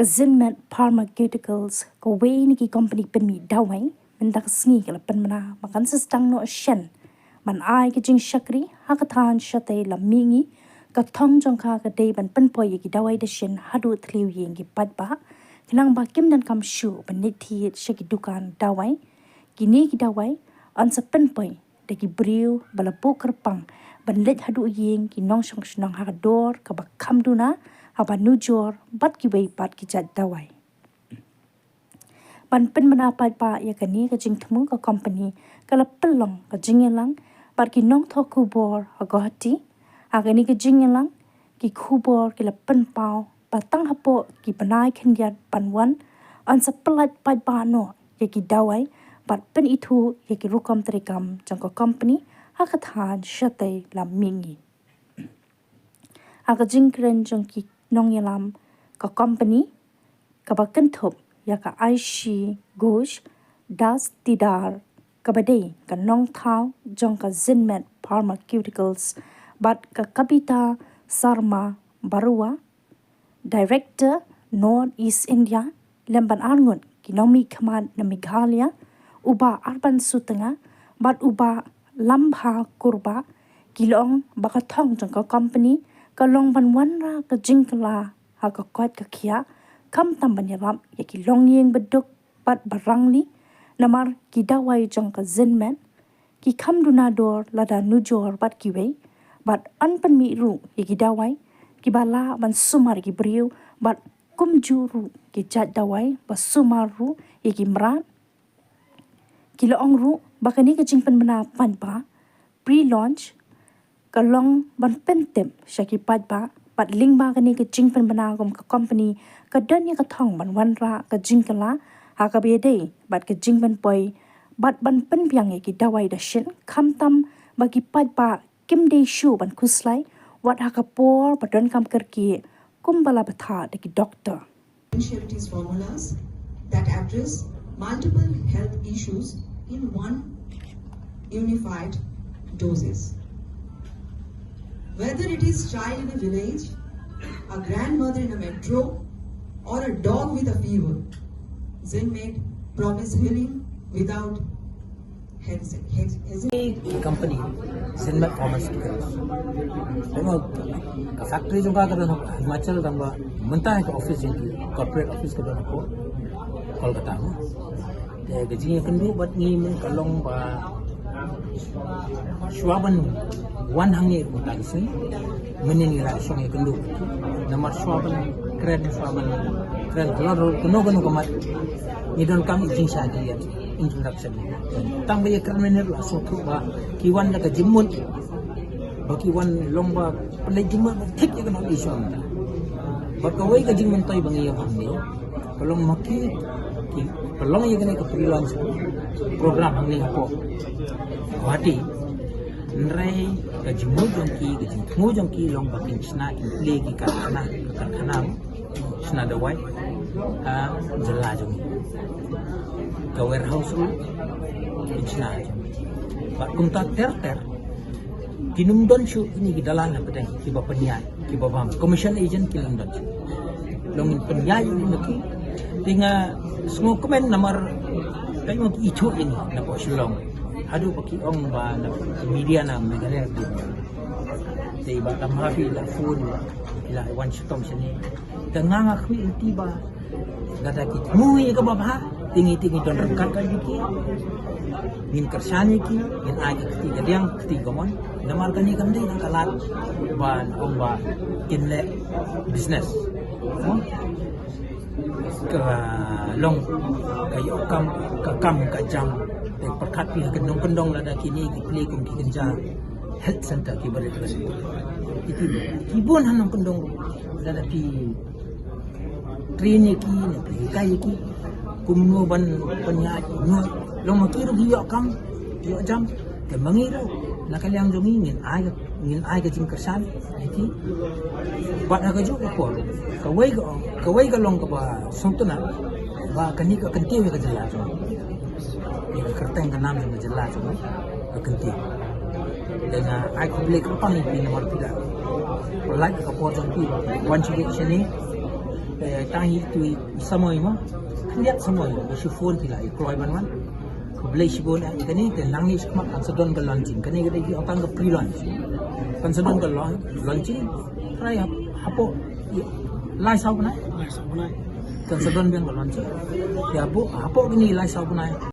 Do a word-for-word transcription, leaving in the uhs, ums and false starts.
Zinmed Pharmaceuticals, kawei na ki company pynmih dawai, mynta ka sngi ka la pynbna ba kan sa sdang noh shen ban ai ka jingshakri ha ka thaiñ shatei lam mihngi. Ka thong jong ka ka dei ban pynpoi ïa ki dawai dashin haduh thliew ïing ki paidbah, khnang ba kim donkam shuh ban leit thied sha ki dukan dawai. Kine ki dawai yn sa pynpoi da ki briew ba la buh kyrpang ban leit haduh ïing ki nongshong shnong ha ka dor kaba kham duna, haba nujor bad kiwei pat ki jait dawai. Ban pynbna paidbah ïa kane ka jingthmu, ka company ka la pynlong ka jingïalang bad ki nongthoh khubor ha Guwahati. Ha kane ka jingïalang, ki khubor ki la pynpaw ba tang hapoh ki bnai khyndiat ban wan, yn sa pyllait paidbah noh ïa ki dawai bad pynithuh ïa ki rukom treikam jong ka company ha ka thaiñ shatei lam mihngi. Ha ka jingkren jong ki nongïalam ka company, kaba kynthup ïa ka Aishi Ghosh Dastidar, kaba dei ka nongthaw jong ka Zinmed Pharmaceuticals, bad ka Kabita Sharma Barua, Director, North East India, lem bad arngut ki nongmihkhmat na Meghalaya, u Bah Arban Sutnga bad u Bah Lambha Kurbah, ki la ong ba ka thong jong ka company ka long ban wanrah ka jingkylla ha ka koit ka khiah, khamtam ban ïarap ïa ki longïing baduk bad barangli, namar ki dawai jong ka Zinmed ki kham duna dor lada nujor bad kiwei, bad yn pynmih ruh ïa ki dawai kiba lah ban sumar ïa ki briew, bad kumjuh ruh ki jait dawai ba sumar ruh ïa ki mrad. Ki la ong ruh ba kane ka jingpynbna paidbah, pre-launch, ka long ban pyntip sha ki paidbah, bad lyngba kane ka jingpynbna kum ka company ka don ïa ka thong ban wanrah ka jingkylla ha kaba ïadei bad ka jingpynpoi bad ban pynbiang ïa ki dawai dashin, khamtam ba ki paidbah kim dei shuh ban khuslai wat ha ka por ba donkam kyrkieh, kumba la bthah da ki doktor. Potentialities formulas that address multiple health issues in one unified doses. Whether it is child in a village, a grandmother in a metro, or a dog with a fever, Zinmed promise healing without hesitation. Company Zinmed Pharmaceuticals. Tengok ka factory jong ka ka don ha Himachal, tang ba mynta ka office jong ki, corporate office ka don ha Kolkata mo. Te ka jingïakynduh bad ngi mynta ka long ba shuwa ban wan hangne mynta ka sngi, mynne ngi la shong ïakynduh. Namar shuwa ban kren, shuwa ban kren halor kano kano ka mat, ngi donkam i jingshah ïa introduction. Tang ba ïakren mynne la sngewthuh ba ki wan da ka jingmut ba ki wan long ba pynleit jingmut ba thik ïa kano i shong. Ba kawei ka jingmyntoi ba ngi ïoh hangne ka long ma ki, ki, ka long ïa kane ka pre-launch program hangne hapoh Guwahati. Hynrei ka jingmut jong ki, ka jingthmu jong ki long ba kin shna, kin plie ki karkhana, ka karkhana shna dawai ha jylla jong ngi. Ka warehouse ruh kin shna jong ngi. Bad kumta ter ter, kin ym don shuh kine ki dalal hapdeng kiba pynïaid, kiba bam commission agent, kin ym don shuh. Long ngin pynïaid ïa ki. Te nga sngewkmen namar ka ïoh ki ithuh ïa ngi na poh Shillong. Haduh ba ki ong ba na media na Meghalaya. Te ba tam ha phi la phone, la wan shitom shane. Te nga nga khmih lynti ba lada ki thmu ïa kaba bha, te ngi, te ngi don ryngkat ïa ki. Ngin kyrshan ïa ki, ngin ai ka kti kadiang, kti kamon. Namar kane kam dei ka lad ban ong ba kin leh business. Ka long ka ïoh kam, ka kam ka jam. Te pyrkhat phi ha ka nongkyndong lada kine ki plie kum ki kynja health center kiba rit ka. Ki, ki bun ha nongkyndong lada ki train ïa ki, ne phi hikai ïa ki kumno ban pynïaid, kumno long ma ki ruh ki ïoh kam, ïoh jam. Te ma ngi ruh na ka liang jong ngi ngin ai, ngin ai ka jingkyrshan ïa ki. Bad ha kajuh ka por, kawei ka, kawei ka long kaba sngewtynnat ba kane ka kyntiew ïa ka jylla jong ngi, ïa ka kyrteng ka nam jong ka jylla jong ngi. Ka kyntiew. Te nga ai khublei kyrpang ïa phi namar phi la pynlait ka por jong phi wan sha shane. Te Tang hi tu i samoi mo. Khyndiat samoi i shu phone phi la i kloi ban wan. Khublei shibun. Kane te nangne shakhmat kan sa don ka launching. Kane ka dei ki ong tang ka pre-launch. Kan sa don ka launch, launching. Trai hap- hapoh i lai saw bnai. Lai saw bnai. Kan sa don biang ka launching. Ïa hapoh, hapoh kine lai saw bnai.